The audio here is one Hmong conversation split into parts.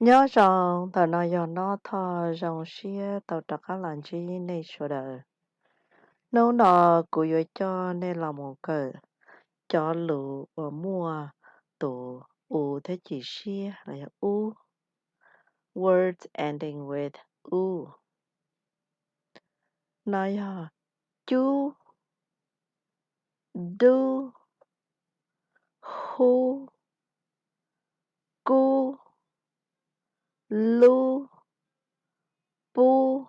Nyob zoo, ntawm no yog Nob Thoj zoo siab tau rov qab los ntsib nej sawv daws. Hnub no kuv yuav coj nej los mus kawm cov lus uas muaj tus u thiab cim siab los yog ub. Words ending with u. No yog cub, dub, hub, kub, lub, pub,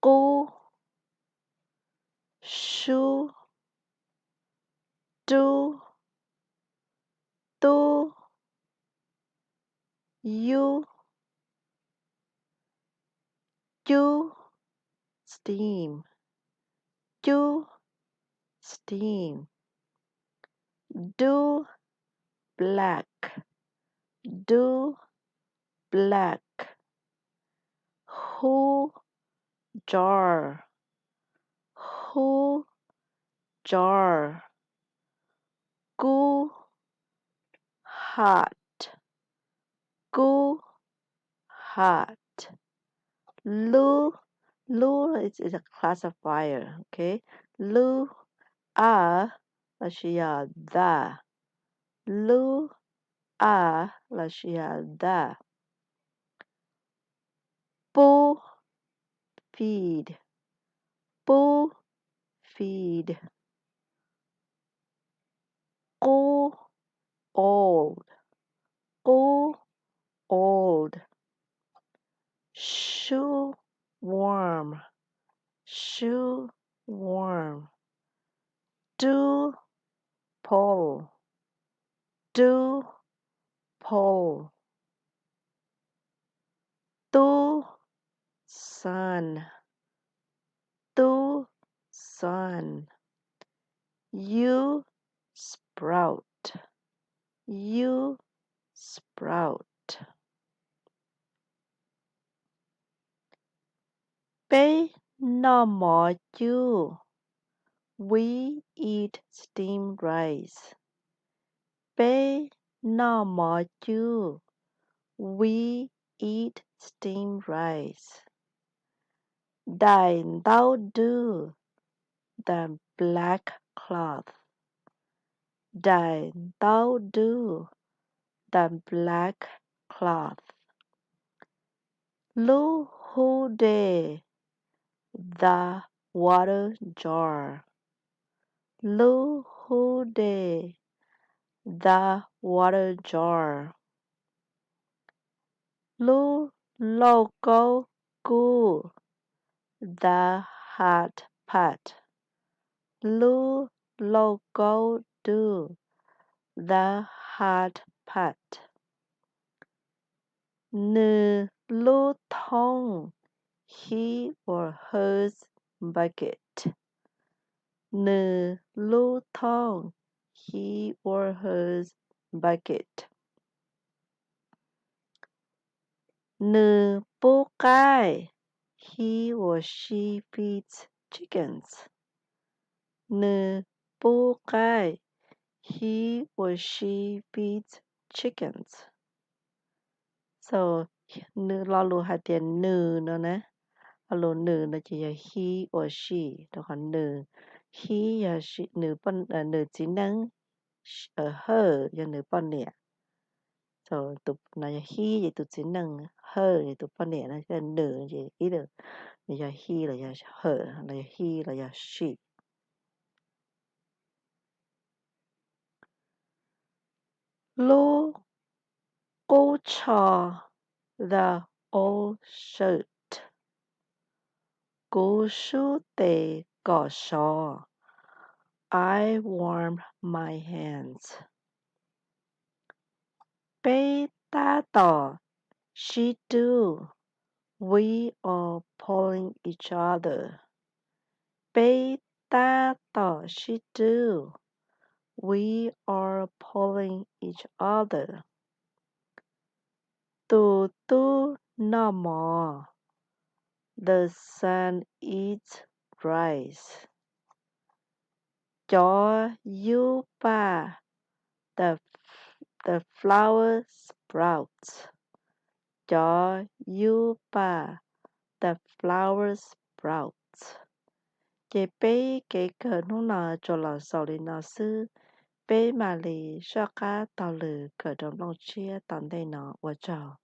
qub, sub, rub, tub, yub, cub, steam, cub, steam, dub, black, dub, black, hub, jar, hub, jar, kub, hot, kub, hot, lub, lub is a classifier, okay, lub, a, los sis yog the, lub, a, los sis yog the, pub, feed, pub, feed, qub, old, qub, old, sub, warm, sub, warm, dub, pale, dub, pale, tub, sun, tub, sun, yub, sprout, yub, sprout. Peb noj mov cub. We eat steamed rice. Peb noj mov cub. We eat steamed rice. Daim ntaub dub. The black cloth. Daim ntaub dub. The black cloth. Lub hub dej. The water jar. Lub hub dej. The water jar. Lub lauj kaub kub. The hot pot. Lub lauj kaub dub. The hot pot. Nws lub thoob. His or her bucket. Nws lub thoob. His or her bucket. Nws pub qaib. He or she feeds chickens. Nws pub qaib. He or she feeds chickens. So, nws, lo lus hais tias nws no na, lo lus nws no ces yog he or she, rau qhov nws, he yog nws, nws txiv neej, her yog nws poj niam. So, no yog he ces tus txiv neej, her ces tus poj niam no, nws ces either nws yog he los yog her, los yog he los yog she. Lub qub tsho, the old shirt. Kuv sub tes kom sov. I warm my hands. Peb tab tom sib rub. We are pulling each other. Peb tab tom sib rub. We are pulling each other. Tus tub noj mov. The son eats rice. Cov yub paj. The The flower sprouts. Cov yub paj. The flower sprouts. Ces peb kev kawm hnub no tsuas los xaus li no xwb. Peb mam li soj qab taug lw kawm rau nplooj tshiab tom ntej no. Ua tsaug.